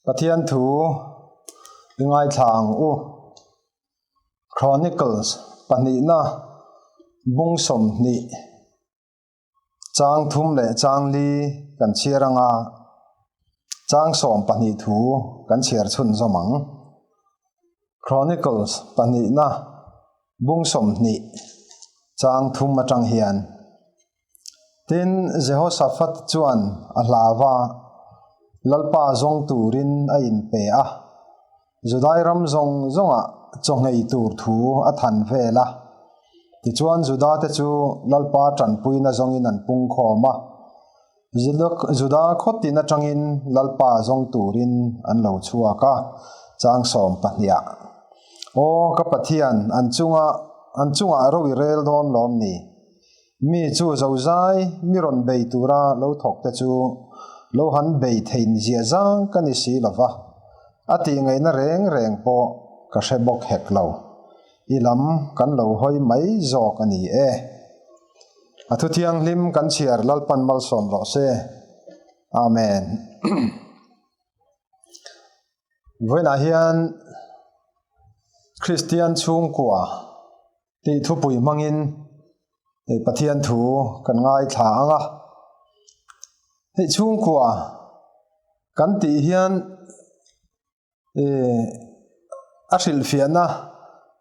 Pathian thu i ngaithla ang u. Chronicles pahnihna bung 20 chang thum leh chang li kan chhiar anga chang 12 thu kan chhiar chhunzawm ang. Chronicles pahnihna bung 20 chang thum atang hian. Tin, Jehoshaphat chuan a hlau a, Lalpa zawng turin a inpe a. Judai ram zawng zawngah chaw nghei tur thu a than vel a. Tichuan Judate chu Lalpa tanpuina zawngin an pung khawm a. Juda khawtin atangin Lalpa zawng turin an lo chhuak a, chang 12ah. Aw ka Pathian, an chunga an chungah ro i rel dawn lawm ni? Mi chu zozai mi rawn bei tura lo thawk te chu lo han bei thein zia zang ka ni si lo va, a tih ngaihna reng reng pawh ka hre bawk hek lo. I lam kan lo hawi mai zawk a ni e. A thu thianghlim kan chhiar Lalpan malsawm rawh se. Amen. Vawiinah hian Kristian chhungkua tih thupui hmangin Pathian thu kan ngaithla ang a. Hei chhungkua kan tih hian ih a hrilhfiahna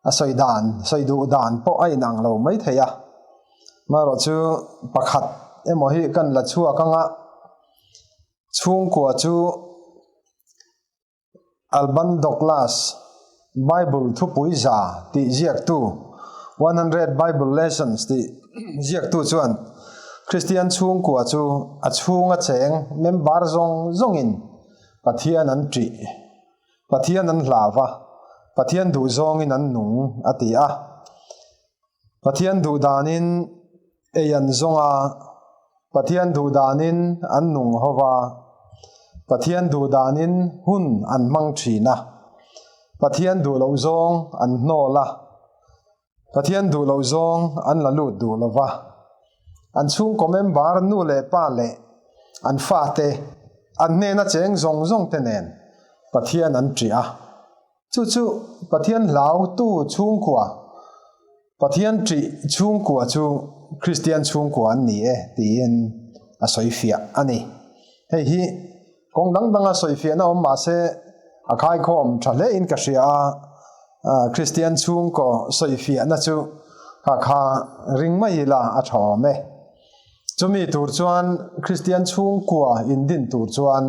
a sawi dan sawi duh dan pawh a inang lo mai thei a. Amaherawhchu pakhat emaw hi kan la chhuak ang a, chhungkua chu Alban Douglas, Bible thupui za tih ziaktu, 100 Bible Lessons tih ziaktu chuan Kristian chhungkua chu a chhunga cheng member zawng zawngin Pathian an ṭih, Pathian an hlau va, Pathian duh zawngin an nung a ti a. Pathian duh danin ei an zawng a, Pathian duh danin an nung ho va, Pathian duh danin hun an hmang thin a, Pathian duh loh zawng an hnawl a, Pathian duh loh zawng an la lut duh lo va. An chhungkaw member nu leh pa leh an fate an hnena cheng zawng zawng te nen Pathian an ṭih a. Chu chu Pathian hlautu chhungkua, Pathian ṭih chhungkua chu Kristian chhungkua an ni e tiin a sawi fiah a ni. Hei hi kawng dang danga sawi fiahna awm mah se a khaikhawm ṭha hlein ka hria a, Kristian chhungkaw sawi fiahna chu kha kha ring mai ila a ṭha awm e. Chumi tur chuan Kristian chhungkua indin tur chuan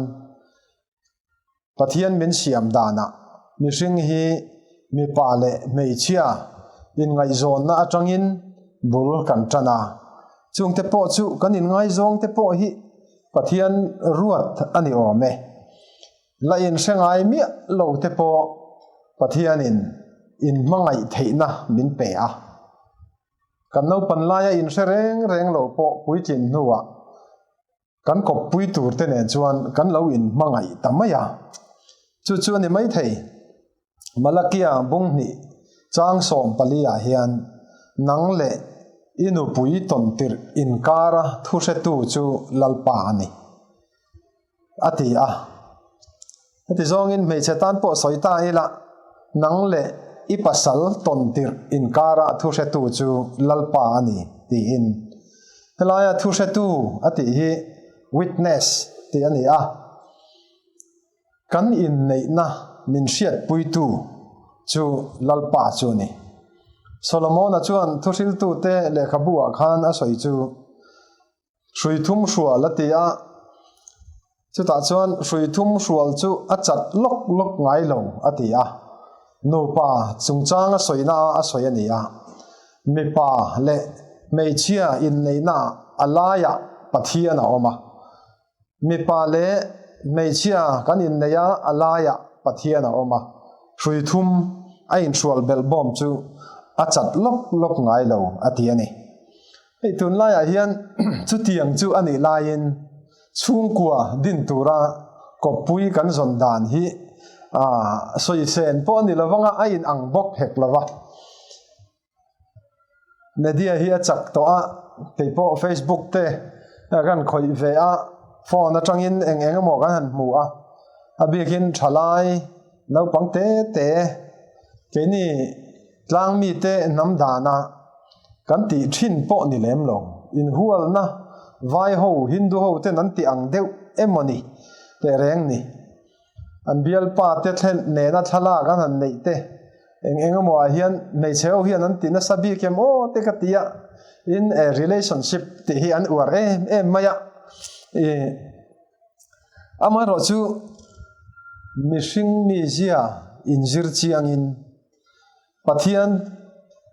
Pathian min siam danah mihring hi mipa leh hmeichhia inngaihzawnna atangin bul kan tan a, chungte pawh chu kan inngaizawngte pawh hi Pathian ruat a ni awm e. La inhre ngai miah lo te pawh Pathianin inhmangaih theihna min pe a. Kan naupan laia inhre reng reng lo pawh puitlin hnuah Kan kawppui tur te nen chuan kan lo inhmangaih ta mai a, chu chu a ni maithei. Malakia bung hnih chang 14 ah hian nang leh i nupui tawn tirh inkara thu hretu chu Lalpa a ni, a ti a. Heti zawngin hmeichhe tan pawh sawi ta ila, nang leh i pasal tawn tirh inkara thu hretu chu Lalpa a ni, tiin. Helaia thu hretu a tih hi witness tih a ni a. Kan inneihna min hriatpuitu chu Lalpa chu a ni. Solomona chuan thuhriltute lehkhabu-ah khan a sawi chu, Hrui thum hrual a ti a, chutah chuan hrui thum hrual chu a chat lawk lawk ngai lo a ti a, nupa chungchang a sawina a a sawi a ni a, mipa leh hmeichhia inneihna a laiah Pathian a awm a, mipa leh hmeichhia kan inneih a a laiah Pathian a awm a, hrui thum a inhrual belh bawm chu a chat lawk lawk ngai lo a ti a ni. Hei tunlaiah hian chutiang chu a nih laiin chhungkua din tura kawppui kan zawn dan hi sawi sen pawh a ni lo vang a, a inang bawk hek lo va. Media hi a chak tawh a, kei pawh Facebook te kan khawih ve a, phone atangin eng eng emaw kan han hmu a. A bikin thalai naupang te te keini tlangmite hnam dana kan tih thin pawh ni lem lo. Inhualna vai ho, Hindu ho ten an tih ang deuh emaw ni teh reng ni. An bialpa te thlen nena thlalak an han neih te eng eng emaw ah hian hmeichhe ho hian an ti nasa bik em aw te ka ti a, in a relationship tih hi an uar em em mai a, ih amaherawhchu mihring mizia inzir chiangin Pathian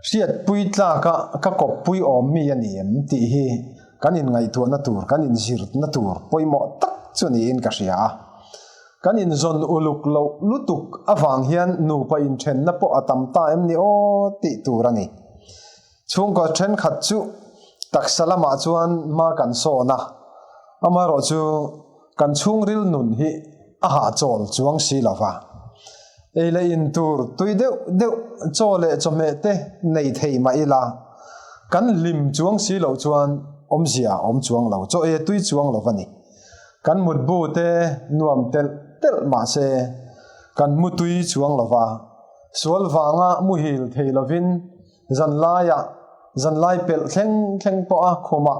hriatpui tlaka ka kawppui awm mi a ni em tih hi kan inngaihtuahna tur, kan inzirna tur pawimawh tak chu niin ka hria a. Kan inzawn uluk loh lutuk avang hian nupa inthenna pawh a tam ta em ni aw tih tur a ni. Chhungkaw thenkhat chu taksa lamah chuan hma kan sawn a, amaherawhchu kan chhungril nun hi a hahchawl chuang si lo va. Ei leh in tur tui deuh deuh chaw leh chawhmeh te nei thei mah ila, kan hlim chuang si loh chuan awmzia a awm chuang lo, chaw e tui chuang lo va ni. Kan mutbu te nuam telh telh mah se, kan mu tui chuang lo va, sual vanga muhil thei lovin Zanlaiah, zanlai pelh thleng thleng pawha khumah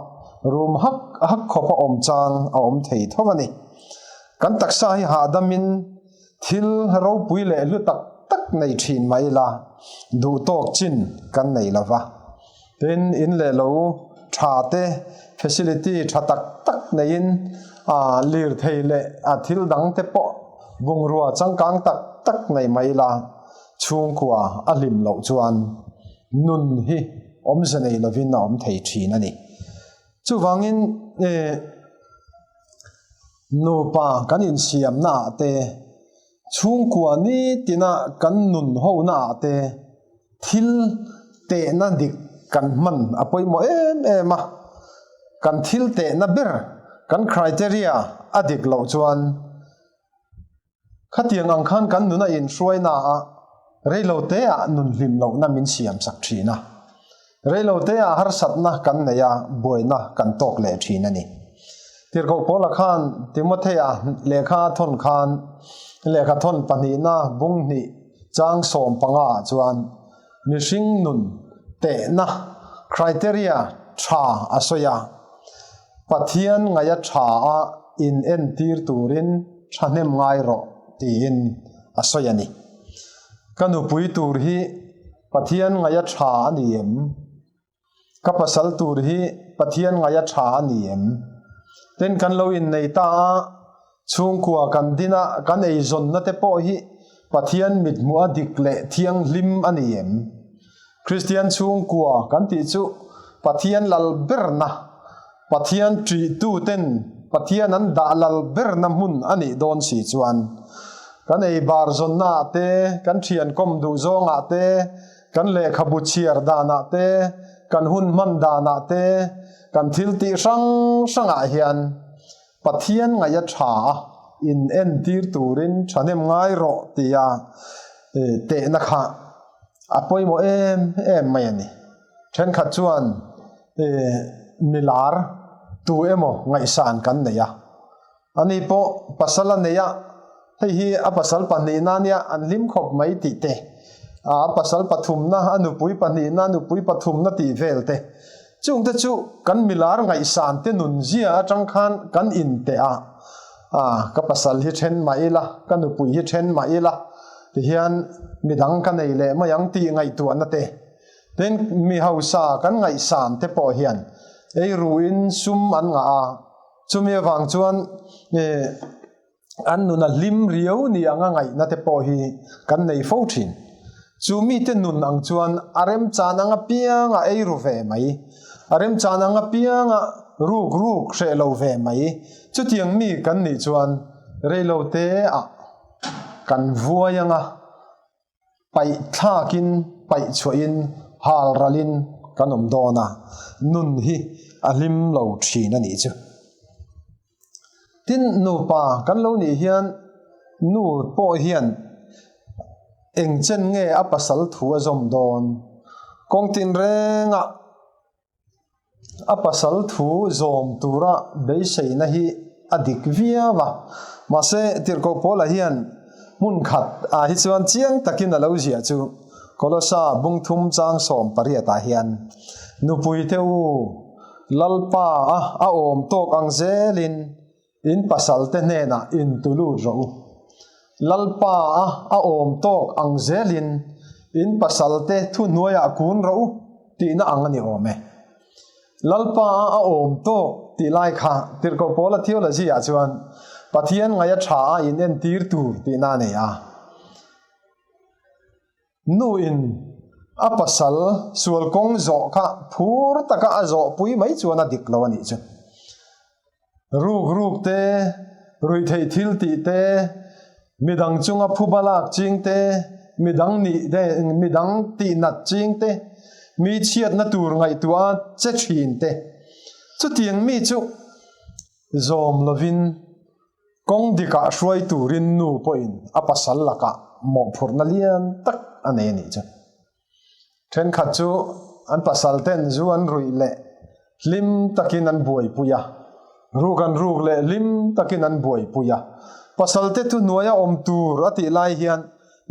rum hak hak khawpa awm chang a awm thei tho a ni. Kan taksa hi hahdamin thil ropui leh hlu tak tak nei thin mai ila, duhtawk chin kan nei lo va. Tin, in leh lo tha te, facility tha tak tak neiin lirthei leh thil dang te pawh bungrua changkang tak tak nei mai ila, Chhungkua a hlim loh chuan nun hi awmze nei lovin a awm thei thin a ni. Chuvangin nupa kan insiamna ah te, chhungkua nitina kan nun hona ah te thil tehna dik kan hman a pawimawh em em a. Kan thil tehna ber, kan criteria a dik loh chuan Khatiang ang khan kan nuna inhruaina ah reilo te ah nun hlim lohna min siam sak thin a, reilo te ah harsatna kan nei a, buaina kan tawk leh thin a ni. Tirhkoh Paula khan Timothea lehkha a thawn khan lehkha thawn pahnihna bung hnih chang 15 ah chuan mihring nun tehna, criteria, tha a sawi a. Pathian ngaia tha a in entir turin thahnem ngai rawh tiin a sawi a ni. Ka nupui tur hi Pathian ngaia tha a ni em? Ka pasal tur hi Pathian ngaia tha a ni em? Tin kan lo innei ta a, chhungkua kan din a, kan eizawnna te pawh hi Pathian mithmuh a dik leh thianghlim a ni em? Kristian chhungkua kan tih chu Pathian lal berna, Pathian ṭihtuten Pathian an dah lal berna hmun a nih dawn si chuan kan ei bar zawnnaah te, kan ṭhian kawm duh zawngah te, kan lehkhabu chhiar danah te, kan hun hman danah te, kan thil tih hrang hrangah hian Pathian ngaih a ṭha a, in entir turin ṭhahnem ngai rawh tia tehna kha a pawimawh em em mai a ni. Ṭhenkhat chuan milar tu emaw ngaihsan kan nei a, ani pawh pasal a nei a, hei hi a pasal pahnihna ania an hlim khawp mai tih te, a pasal pathumna, a nupui pahnihna, nupui pathumna tih vel te. Chungte chu kan milar ngaihsan te nunzia atang khan kan inteh a, a ka pasal hi then mah ila, ka nupui hi then mah ila tihian midang ka nei leh mai ang tih ngaihtuahna te. Tin, mi hausa kan ngaihsan te pawh hian ei ruin sum an ngah a, chumi avang chuan An nun a hlim riau ni anga ngaihna te pawh hi kan nei fo thin. Chu mite nun ang chuan a remchan ang apianga ei ru ve mai, a remchan ang apianga ruk ruk hreh lo ve mai, chutiang mi kan nih chuan reilo te ah kan vuai anga paih thlakin paih chhuahin hal ralin kan awm dawn a, nun hi a hlim lo thin a nih chu. Tin, nupa kan lo nih hian nu pawh hian eng chen nge a pasal thu a zawm dawn? Kawng tinrengah a pasal thu zawm tura beiseina hi. a dik viau a. Mahse, Tirhkoh Paula hian hmun khat ah hi chuan chiang takin a lo ziah chu Kolosa bungthum chang 18 ah hian, Nupui te u, Lalpa a a awm tawk ang zelin in pasal te hnenah in tu lut rawh u. Lalpa a a awm tawk ang zelin in pasal te thuhnuaiah kun rawh u tihna ang a ni awm e. Lalpa a a awm tawk tih lai kha Tirhkoh Paula theology ah chuan Pathian ngaih a tha a in entir tur tihna a nei a. Nu in a pasal sual kawng zawh kha phur taka a zawh pui mai chuan a dik lo a nih chu. Ruk ruk te, ruihtheih thil tih te, midang chunga phuba lak ching te, midang nih te, midang tihnat ching te, mi chhiatna tur ngaihtuah che thin te. Chutiang mi chu zawm lovin kawng dikah hruai turin nu pawhin a pasal lakah mawhphurhna lian tak a nei a nih chu. Thenkhat chu an pasal ten zu an ruih leh hlim takin an buaipui a, ruk an ruk leh hlim takin an buaipui a. Pasal te thu hnuaia awm tur a tih lai hian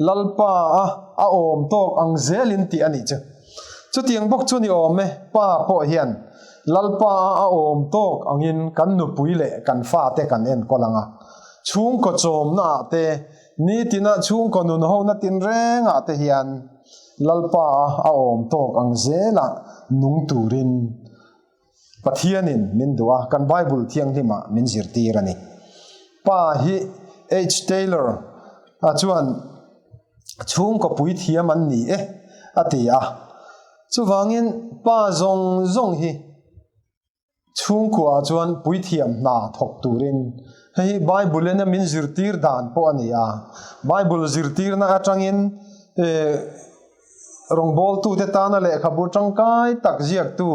Lalpa a a awm tawk ang zelin tih a nih chu. Chutiang bawk chu ni awm e, pa pawh hian Lalpa a a awm tawk angin kan nupui leh kan fate kan enkawl ang a. Chhungkaw chawmna ah te Nitina chhungkaw nun hona tinrengah te hian Lalpa a awm tawk ang zelah nung turin Pathianin min duh a, kan Bible thianghlimah min zirtir a ni. Pa hi H. Taylor a chuan chhungkaw puithiam an ni e a ti a, chuvangin pa zawng zawng hi Chhungkuaah chuan puithiam hna thawk turin hei hi Bible in a min zirtir dan pawh a ni a. Bible zirtirna atangin rawngbawltute tana lehkhabu tangkai tak ziaktu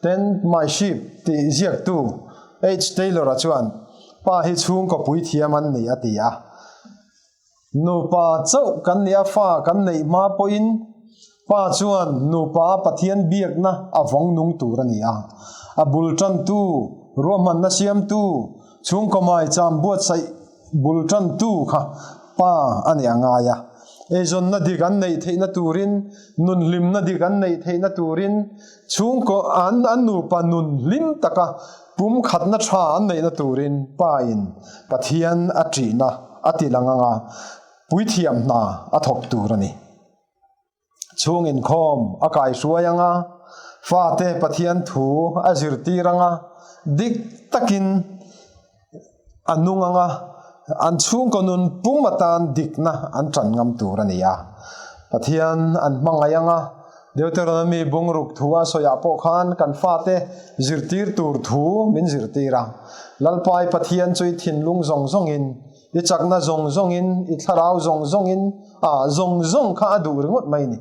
Tend My Sheep tih ziaktu H. Taylor-a chuan pa hi chhungkaw puithiam an ni a ti a. Nupa chauh kan nih a fa kan neih hma pawhin pa chuan nupa a Pathian biakna a vawng nung tur a ni a. A bul tantu, ruahmanna siamtu, chhungkaw maicham buatsaih bul tantu kha pa a nih a ngai a. Eizawnna dik an neih theihna turin, nun hlimna dik an neih theihna turin, chhungkaw an an nupa nun hlim taka Pumkhatna tha an neihna turin Pa in Pathian a ṭihna a ti lang anga puithiam hna a thawk tur a ni. Chhung inkhawm a kaihruai anga fate Pathian thu a zirtir anga dik takin a nung anga an chhungkaw nun pum atan dikna an ṭan ngam tur a ni a. Pathian an hmangaih anga Deuteronomy bungruk thu a sawiah pawh khan kan fate zirtir tur thu min zirtir a. Lalpai Pathian chu i thinlung zawng zawngin, i chakna zawng zawngin, i thlarau zawng zawngin, a zawng zawng kha a duh ringawt mai a ni.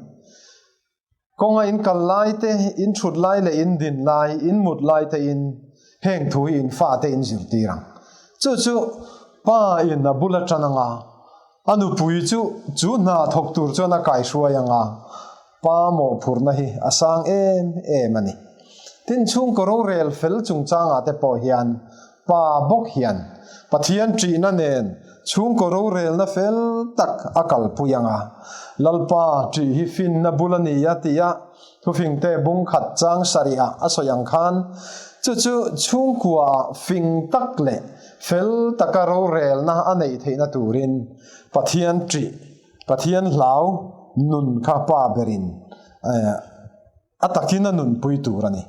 Kawnga in kal lai te, in thut lai leh in din lai, in mut lai te in heng thu hi in fate in zirtir ang. Chu chu pa in a bul a tan ang a, a nupui chu chu hna thawk tur chuan a kaihruai ang a, pa mawhphurhna hi a sang em em a ni. Tin, chhungkaw rorel fel chungchangah te pawh hian Pa bawk hian Pathian ṭihna nen chhungkaw rorelna fel tak a kalpui ang a, Lalpa ṭih hi finna bul a ni a tia thufingte bung khat chang sarihah a sawi ang khan, chu chu chhungkuaah fing tak leh fel taka rorelna a neih theihna turin Pathian ṭih, Pathian hlau nun kha Pa berin A takin a nunpui tur a ni.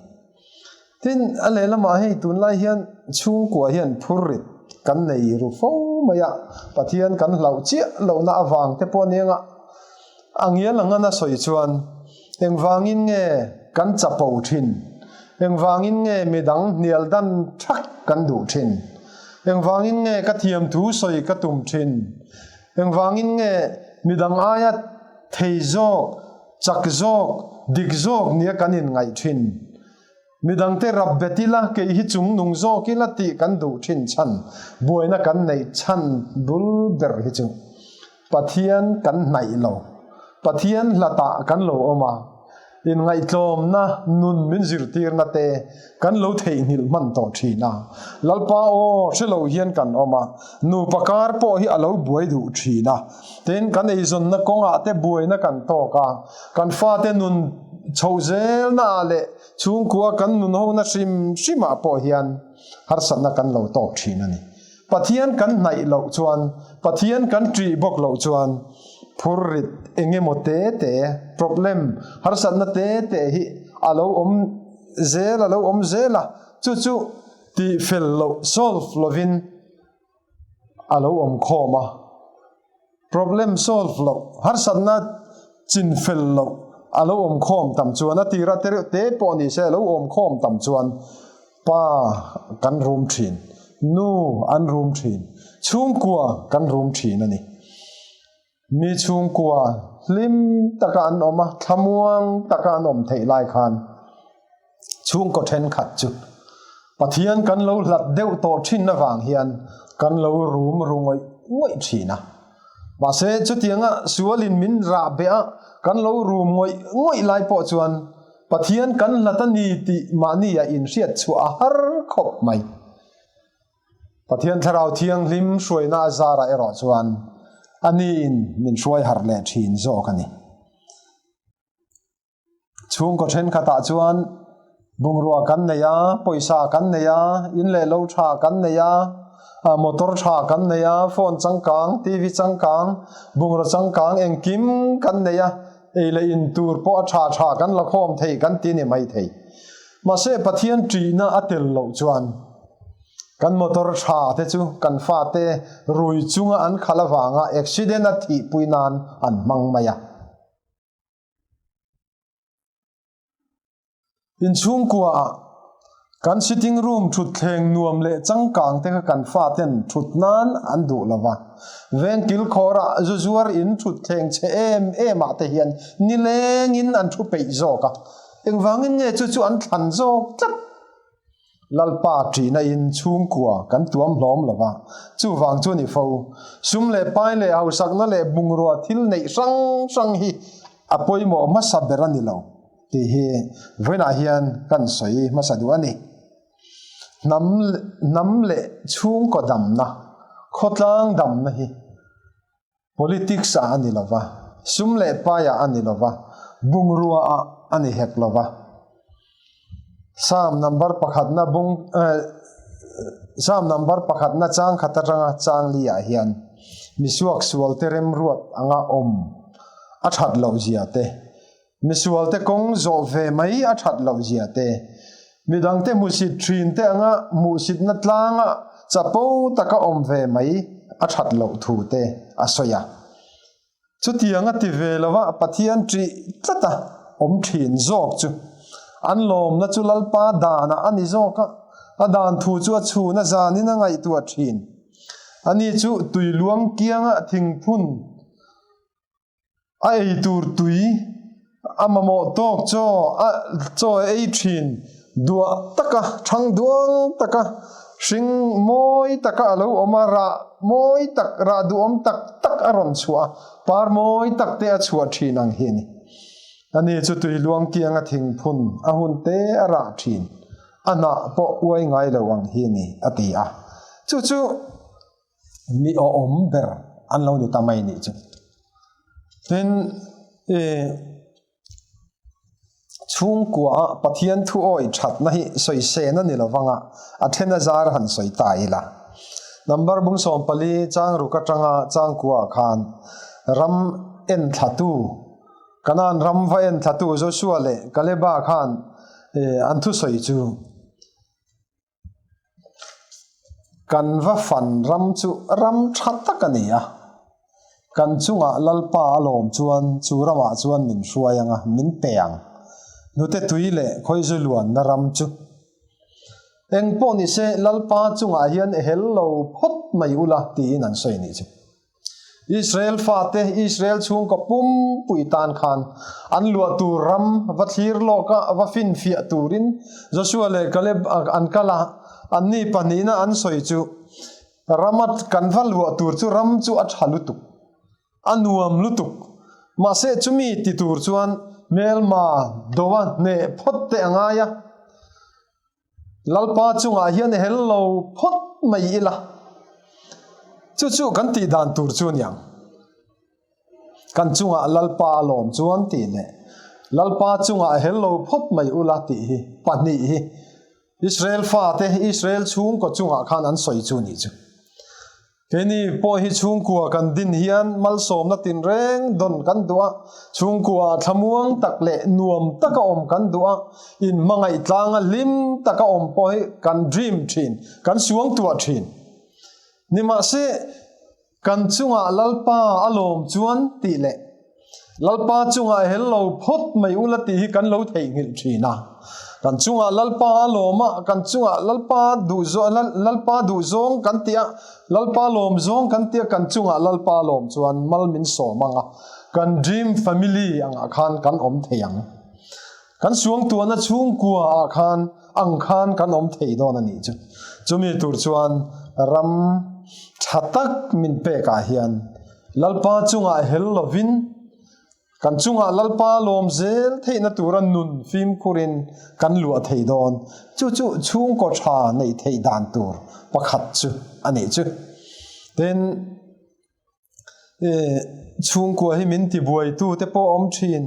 Tin, a lehlamah hei tunlai hian chhungkua hian phurrit kan nei ru fo mai a, Pathian kan hlauh chiah lohna avang te pawh aniang a, a ngial ang a sawi chuan engvangin nge kan chapo thin, engvangin nge midang hnial dan thak kan duh thin, engvangin nge ka thiamthu sawi ka tum thin, engvangin nge midang aia thei zawk, Chak zawk, dik zawk nia kan inngaih thin. Midangte rap bet ila, kei hi chung nung zawk ila tih kan duh thin chhan, buaina kan neih chhan bul ber hi chu Pathian kan hnaih lo. Pathian hlatah kan lo awm a. Inngaihtlawmna nun min zirtirna te kan lo theihnghilh hman tawh thin a. Lalpa aw, hre lo hian kan awm a, nupa kar pawh hi a lo buai duh thin a. Tin, kan eizawnna kawngah te buaina kan tawk a, kan fate nun chhoh zelnaah leh chhungkua kan nunhona hrim hrimah pawh hian harsatna kan lo tawk thin a ni. Pathian kan hnaih loh chuan, Pathian kan ṭih bawk loh chuan phurrit eng emaw te te, problem, harsatna te te hi a lo awm zel, a lo awm zel a, chu chu tih fel loh, solve, lovin a lo awm khawm a. Problem solve loh, harsatna chin fel loh a lo awm khawm tam chuan, a tira te reuh te pawh ni se a lo awm khawm tam chuan pa kan rum thin, nu an rum thin, chhungkua kan rum thin a ni. Mi chhungkua hlim taka an awm a, thlamuang taka an awm theih lai khan chhungkaw thenkhat chu Pathian kan lo hlat deuh tawh thin avang hian kan lo rum ru ngawih ngawih thin a. Mahse, chutianga sualin min rah beh a, kan lo rum ngawih ngawih lai pawh chuan Pathian kan hlat a ni tih mahnia inhriat chhuah a har khawp mai. Pathian Thlarau Thianghlim hruaina a zarah erawh chuan a niin min hruai harh leh thin zawk a ni. Chhungkaw thenkhatah chuan bungrua kan nei a, pawisa kan nei a, in leh lo tha kan nei a, motor tha kan nei a, phone changkang, TV changkang, bungraw changkang engkim kan nei a, ei leh in tur pawh a tha tha kan la khawm thei kan ti ni mai thei. Mahse Pathian ṭihna a tel loh chuan kan motor tha te chu kan fate rui chunga an khalh avanga accident a thihpui nan an hmang mai a. Inchhungkuaah kan sitting room thutthleng nuam leh changkang te kha kan faten thut nan an duh lo va, veng kilkhawrah zu zuar in thutthleng chhe em em ah te hian nilengin an thu peih zawk a, engvangin nge chu chu an thlan zawk tlat? Lalpa ṭihna in chhungkua kan tuam hlawm lo va, chuvang chu ni fo. Sum leh pai leh hausakna leh bungrua thil neih hrang hrang hi a pawimawh hmasa ber a ni lo tih hi vawiinah hian kan sawi hmasa duh a ni. Hnam hnam leh chhungkaw damna, khawtlang damna hi Politics ah a ni lo va, sum leh pai ah a ni lo va, bungrua ah a ni hek lo va. Psalm number pakhatna bung Psalm number pakhatna chang khat atanga chang li ah hian misuak sualte remruat anga awm a that loh zia te, Misualte kawng zawh ve mai a that loh zia te, midangte hmusit thin te anga hmuhsitna tlanga chapo taka awm ve mai a that loh thu te a sawi a. Chutiang a ti ve lova Pathian ṭih tlata awm thin zawk chu an lawmna chu Lalpa danah a ni zawk a, a dan thu chu a chhun a zanin a ngaihtuah thin. Ani chu tui luang kianga thingphun A ei tur tui, a mamawh tawk chaw, a chaw ei thin duah taka, thang duang taka, hring mawi taka a lo awm a, rah mawi tak, rah duhawm tak tak a rawn chhuah a, par mawi tak te a chhuah thin ang hi a ni. Ani chu tui luang kianga thingphun a hun te a rah thin, a hnah pawh uai ngai lo ang hi a ni, a ti a. Chu chu. Mi awm ber an lo ni ta mai nih chu. Tin, i chhungkua ah Pathian thu awi thatna hi sawi sen a ni lo vanga a then a zar han sawi ta ila. Number bung 14 chang ruk atanga changkua ah khan ram en thlatu Kanaan ram va en thlatu Joshua leh Kaleba khan an thusawi chu Kan va fan ram chu ram tha tak a ni a, kan chungah Lalpa a lawm chuan chu ramah chuan min hruai ang a, min pe ang. Hnute tui leh khawizu luanna ram chu. Eng pawh ni se Lalpa chungah hian hel lo phawt mai ula tiin an sawi nih chu. Israel fate, Israel chhungkaw pumpui tan khan an luah tur ram va thlir lawk a, va finfiah turin Joshua leh Caleb an kal a, anni pahnihna an sawi chu rama kan va luah tur chu ram chu a tha lutuk, a nuam lutuk. Mahse chumi ti tur chuan hmelma doa hneh phawt te a ngai a. Lalpa chungah hian hel lo phawt mai ila. Chu chu kan tih dan tur chu aniang. Kan chungah Lalpa a lawm chuan tih leh Lalpa chungah hel lo phawt mai ula tih hi pahnih hi Israel fate Israel chhungkaw chungah khan an sawi chu nih chu. Keini pawh hi chhungkua kan din hian malsawmna tinreng dawn kan duh a, chhungkua thlamuang tak leh nuam taka awm kan duh a, inhmangaih tlanga hlim taka awm pawh hi kan dream thin, kan suangtuah thin. Nimahse, Kan chungah Lalpa a lawm chuan tih leh Lalpa chungah hel lo phawt mai ula tih hi kan lo theihnghilh thin a. Kan chungah Lalpa a lawm a, kan chungah Lalpa duh Lalpa duh zawng kan tih a, Lalpa lawm zawng kan tih a, kan chungah Lalpa a lawm chuan mal min sawm ang a, kan dream family angah khan kan awm thei ang. Kan suangtuahna chhungkua ah khan ang khan kan awm thei dawn a nih chu. Chumi tur chuan ram tha tak min pek ah hian Lalpa chungah hel lovin kan chungah Lalpa lawm zel theihna tura nun fimkhurin kan luah thei dawn. Chu chu chhungkaw tha neih theih dan tur pakhat chu a nih chu. Tin. Chhungkua hi min tibuaitu te pawh awm thin,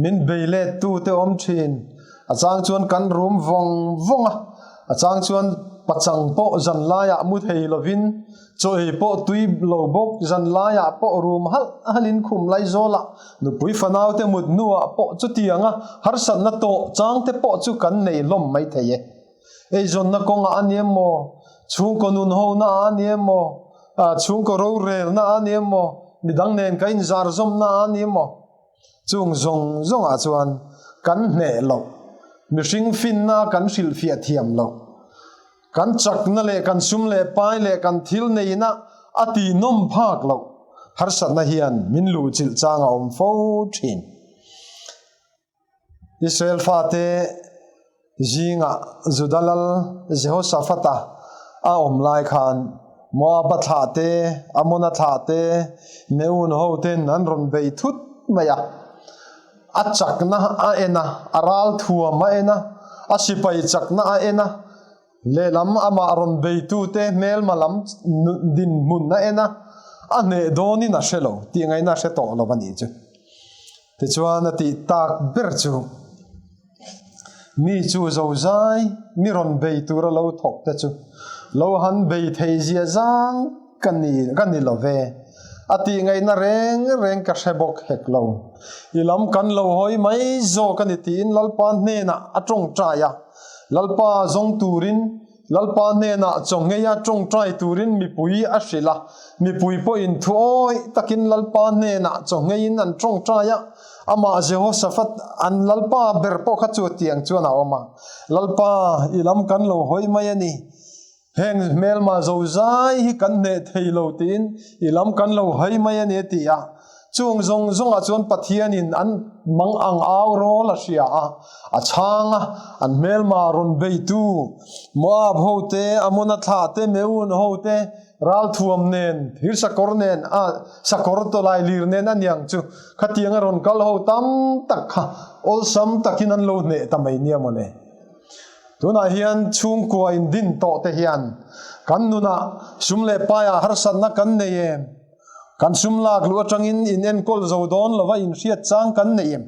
min beilettu te awm thin. A chang chuan kan rum vawng vawng a, a chang chuan pachang pawh zan laiah mu thei lovin chaw ei pawh tui lo bawk, zan laiah pawh rum halh halhin khum laizawlah nupui fanau te mut hnuah pawh chutianga harsatna tawh chang te pawh chu kan nei hlawm mai thei e. Eizawnna kawngah a ni emaw, chhungkaw nun hona a ni emaw, chhungkaw rorelna a ni emaw, midang nen ka inzar zawmna a ni emaw, chung zawng zawngah chuan kan hneh loh, mihring finna kan hrilhfiah thiam loh, kan chakna leh kan sum leh pai leh kan thil neihna a tihnawm phak loh harsatna hian min luhchilh chang a awm fo thin. Israel fate zingah Juda lal Jehoshaphat-a a awm lai khan Moab-a thlah te, Ammon-a thlah te, Meun ho ten an rawn bei thut mai a. A chakna a en a, a ral thuam a en a, a sipai chakna a en a, lehlam amah rawn beitute hmelma lam dinhmun a en a, a hneh dawnin a hre lo tih ngaihna a hre tawh lo a nih chu. Tichuan a tih tak ber chu mi chu zozai mi rawn bei tura lo thawk te chu lo han bei thei zia zang ka ni ka ni lo ve. A tih ngaihna reng reng ka hre bawk hek lo. I lam kan lo hawi mai zawk a ni tiin Lalpa hnenah a tawngtai a. Lalpa zawng turin Lalpa hnenah chawngeia tawngtai turin mipui a hrilh a, mipui pawhin thu awih takin Lalpa hnenah chawngheiin an tawngtai a, amah Jehoshaphat an Lalpa ber pawh kha chu tiang chuan a awm a, Lalpa, i lam kan lo hawi mai a ni, heng hmelma zozai hi kan hneh thei lo tiin i lam kan lo hawi mai a ni a ti a. Chung zawng zawngah chuan Pathianin an mang ang au rawl a hria a, a chhang a, an hmelma rawn beitu Moab ho te, Amona thlah te, Meun ho te, ralthuam nen, thir sakawr nen, a sakawr tawlai lir nen a niang chu khatiang a rawn kal ho tam tak kha awlsam takin an lo hneh ta mai nia mawle. Tunah hian chhungkua indin tawh te hian kan nunah sum leh paiah harsatna kan nei em? Kan sum lak luh atangin in enkawl zo dawn lova inhriat chang kan nei em?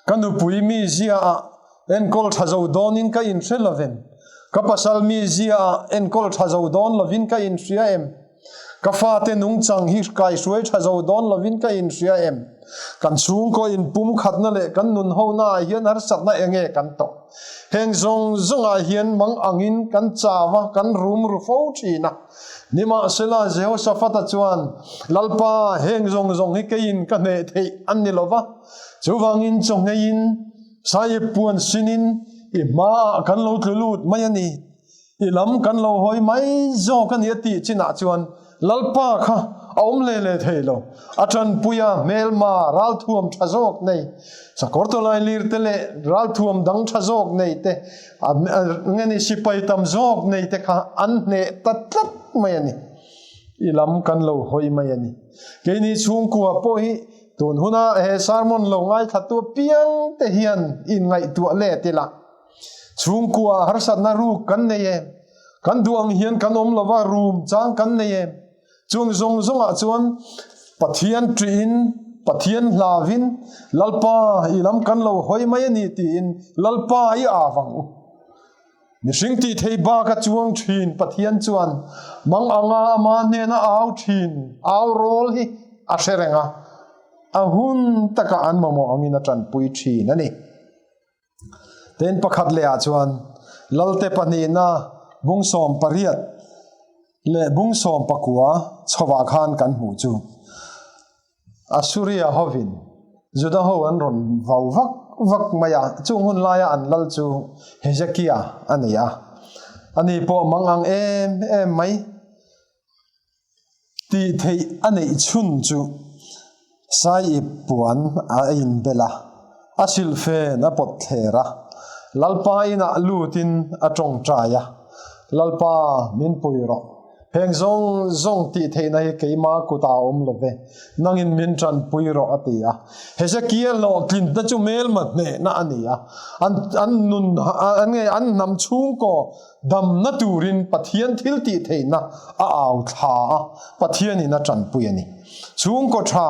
Ka nupui mizia ah enkawl tha zo dawnin ka inhre lovem? Ka pasal mizia ah enkawl tha zo dawn lovin ka inhria em? Ka fate nungchang hi kaihruai tha zo dawn lovin ka inhria em? Kan chhungkaw inpumkhatna leh kan nunhona ah hian harsatna enge kan tawh? Heng zawng zawngah hian mang angin kan chau a, kan rum ru fo thin a. Nimahsela, Jehoshaphat-a chuan, Lalpa, heng zawng zawng hi keiin ka hneh theih an ni lo va, chuvangin chawngheiin, saiip puan sinin i hmaah kan lo tlu lut mai a ni, i lam kan lo hawi mai zawk a ni a tih chinah chuan Lalpa kha a awm hle hle thei lo. A tanpuia hmelma ralthuam tha zawk nei, sakawr tawlai lir te leh ralthuam dang tha zawk nei te, nge ni sipai tam zawk nei te kha an hneh ta tlat mai a ni. I lam kan lo hawi mai a ni. Keini chhungkua pawh hi. Tun huna he sermon lo ngaithlatu apiang te hian inngaihtuah let ila. Chhungkua harsatna ruk kan nei em? Kan duh ang hian kan awm lova rum chang kan nei em? Chung zawng zawngah chuan Pathian ṭihin, Pathian hlavin, Lalpa i lam kan lo hawi mai a ni tiin Lalpa i av ang u. Mihring tih thei bak a chuang ṭhin Pathian chuan mang anga ama hnena au ṭhin au rawl hi a hre reng a, a hun takah an mamawh angin a ṭanpui ṭhin a ni. Tin pakhat lehah chuan Lalte pahnihna bung 18 leh bung 19 chhovah khan kan hmuh chu Assuria hovin Juda ho an rawn vau vak vak mai a, chung hun laia an lal chu Hezekia a ni a, ani pawh mang ang em em mai. Tih theih a neih chhun chu Saiip puan a inbel a, a silhfen a pawt thler a, Lalpa inah lutin a tawngtai a, Lalpa min pui rawh, heng zawng zawng tih theihna hi keima kutah a awm lo ve, nangin min tanpui rawh a ti a. Hezekia hlawhtlinna chu hmelma hnehna a ni a, an an nun an nge an hnam chhungkaw Damna turin Pathian thil tih theihna a au thla a, Pathianin a tanpui a ni. Chhungkaw tha,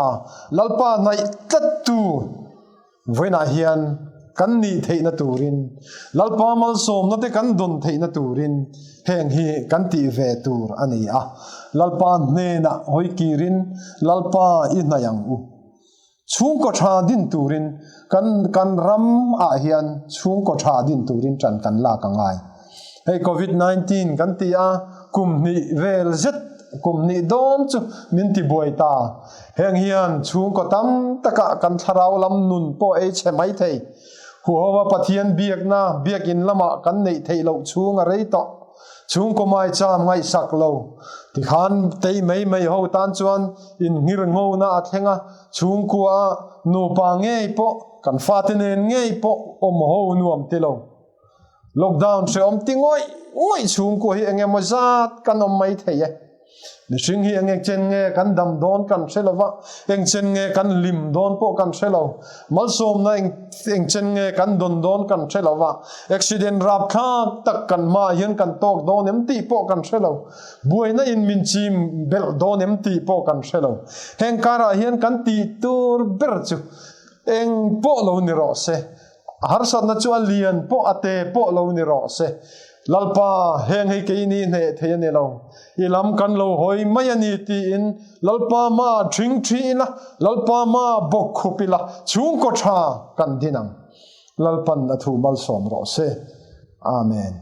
Lalpa hnaih tlattu vawiinah hian kan nih theihna turin, Lalpa malsawmna te kan dawn theihna turin heng hi kan tih ve tur a ni a. Lalpa hnenah hawi kirin Lalpa i hnaih ang u. Chhungkaw tha din turin kan kan ram ah hian chhungkaw tha din turin tan kan lak a ngai. Hei Covid 19 kan ti a, kum hnih vel zet, kum hnih dawn chu min ti buai ta. Heng hian chhungkaw tam takah kan thlarau lam nun pawh ei chhe mai thei. Huhova Pathian biakna biakin lamah kan neih theih loh chhung a rei tawh. Chhungkaw maicham ngaihsak lo tikhan tei mai mai ho tan chuan inhngir ngona a thleng a, chhungkua a nupa ngei pawh kan fate nen ngei pawh awm ho nuam ti lo. Lockdown hrehawm ti ngawih ngawih chhungkua hi eng emaw zat kan awm mai thei e. Mihring hi eng chen nge kan dam dawn kan hre lo va, eng chen nge kan hlim dawn pawh kan hre lo. Malsawmna eng eng chen nge kan dawn dawn kan hre lo va, accident rapthlak tak kan hmaah hian kan tawk dawn em tih pawh kan hre lo. Buaina in min chim belh dawn em tih pawh kan hre lo. Heng karah hian kan tih tur ber chu eng pawh lo ni rawh se. A harsatna chu a lian pawh a te pawh lo ni rawh se. Lalpa, heng hei keini hneh thei a ni lo. I lam kan lo hawi mai a ni tiin Lalpa ma ṭhing ṭhi ila, Lalpa ma bawk khup ila, chhungkaw ṭha kan din ang. Lalpan a thu malsawm rawh se. Amen.